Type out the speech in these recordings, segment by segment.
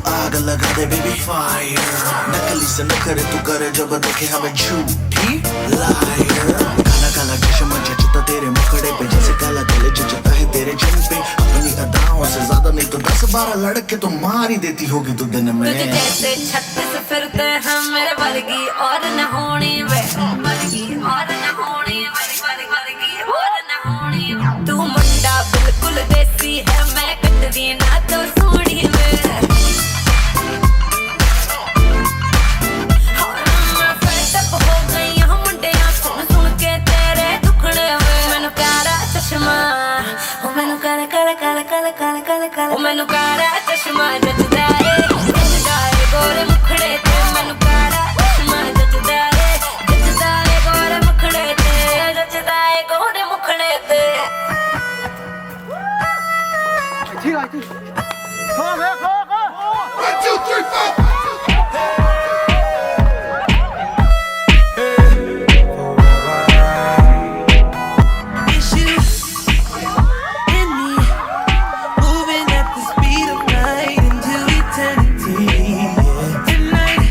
आग लगा दे baby fire नकली से नखरे तू करे जब देखे हमें झूठी लायर काला काला चश्मा जचता तेरे मुखड़े पे जैसे काला दिल जचता है तेरे जिन पे अपनी अदाओं से ज्यादा नहीं तो दस बारह लड़के तो मार ही देती होगी तू दिन में तुझ जैसे छत्तीस फिरते हैं मेरे वर्गी और न होनी वे वर्गी और न होनी वे वर्गी और न होनी तू मुंडा बिल्कुल देसी है मैं कटरीना तो सोहनी वे ਮੈਂ ਫੈਡ ਅਪ ਹੋ ਗਈ ਹਾਂ ਮੁੰਡਿਆਂ ਸੁਣ ਸੁਣ ਕੇ ਤੇਰੇ ਦੁਖੜੇ ਵੇ ਮੈਨੂੰ ਕਾਲਾ ਚਸ਼ਮਾ ਉਹ ਮੈਨੂੰ ਕਾਲਾ ਕਾਲਾ ਕਾਲਾ ਕਾਲਾ ਕਾਲਾ ਕਾਲਾ ਕਾਲਾ ਉਹ ਮੈਨੂੰ ਕਾਲਾ ਚਸ਼ਮਾ ਜੱਚਦਾ ਏ ਜੱਚਦਾ ਏ ਗੋਰੇ ਮੁਖੜੇ ਤੇ ਮੈਨੂੰ ਕਾਲਾ ਚਸ਼ਮਾ ਜੱਚਦਾ ਏ ਜੱਚਦਾ ਏ ਗੋਰੇ ਮੁਖੜੇ ਤੇ ਜੱਚਦਾ ਏ ਗੋਰੇ ਮੁਖੜੇ ਤੇ One, two, three, four. It's you and me moving at the speed of light into eternity. Yeah. Tonight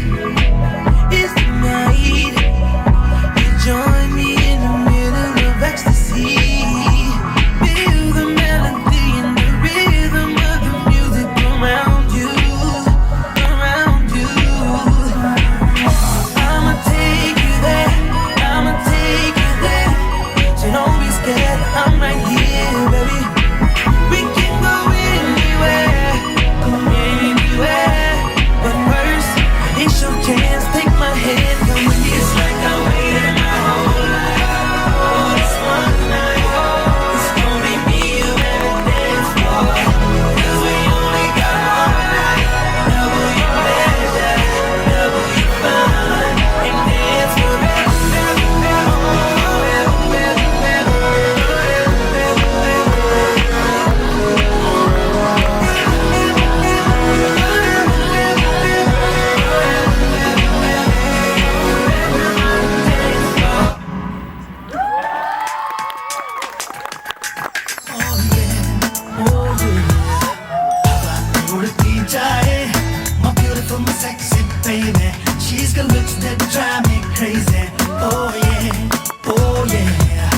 is the night. You join me in the middle of ecstasy. Feel the melody and the rhythm of the music around you, around you. I'ma take you there. I'ma take you there. So don't be scared. I'm right here, baby. We can go anywhere, go anywhere. But first, it's your chance. Take my hand, come with me. It's like I waited my whole life for this one night. It's gonna be me, you and the dance floor. 'Cause we only got one night. Double your pleasure, double your fun, and dance forever, forever, forever, Oh yeah, oh yeah. उड़ती जाए my beautiful, my sexy baby. She's got looks that drive me crazy. Oh yeah, oh yeah.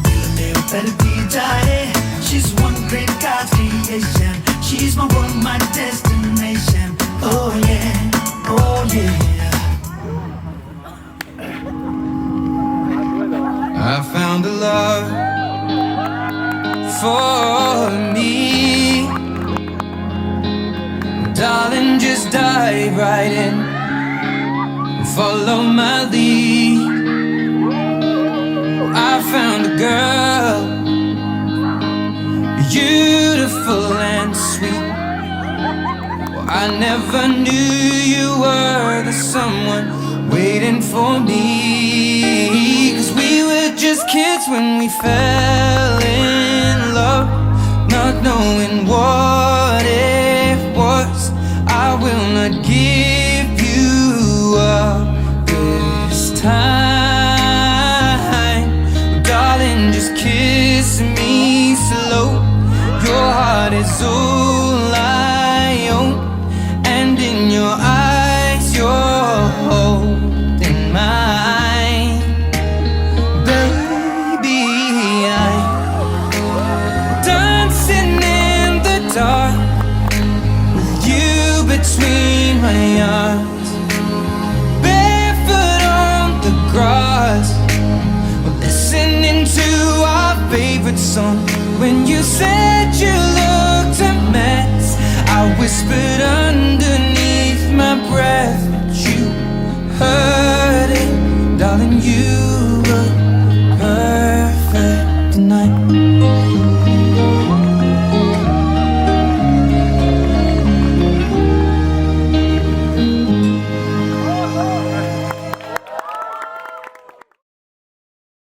दिल में उतरती जाए. She's one great God's creation. She's my world, my destination. Oh yeah, oh yeah. I found a love for me. Darling, just dive right in. Follow my lead. I found a girl, beautiful and sweet. Well, I never knew you were the someone waiting for me. 'Cause we were just kids when we fell in love, not knowing what it was. I will not give you up this time. Darling, just kiss me slow. Your heart is all I own, and in your eyes, you're holding mine. Baby, I'm dancing in the dark with you between my arms, barefoot on the grass. Listening to our favorite song. When you said you looked a mess, I whispered underneath my breath, but you heard it. Darling, you look perfect tonight.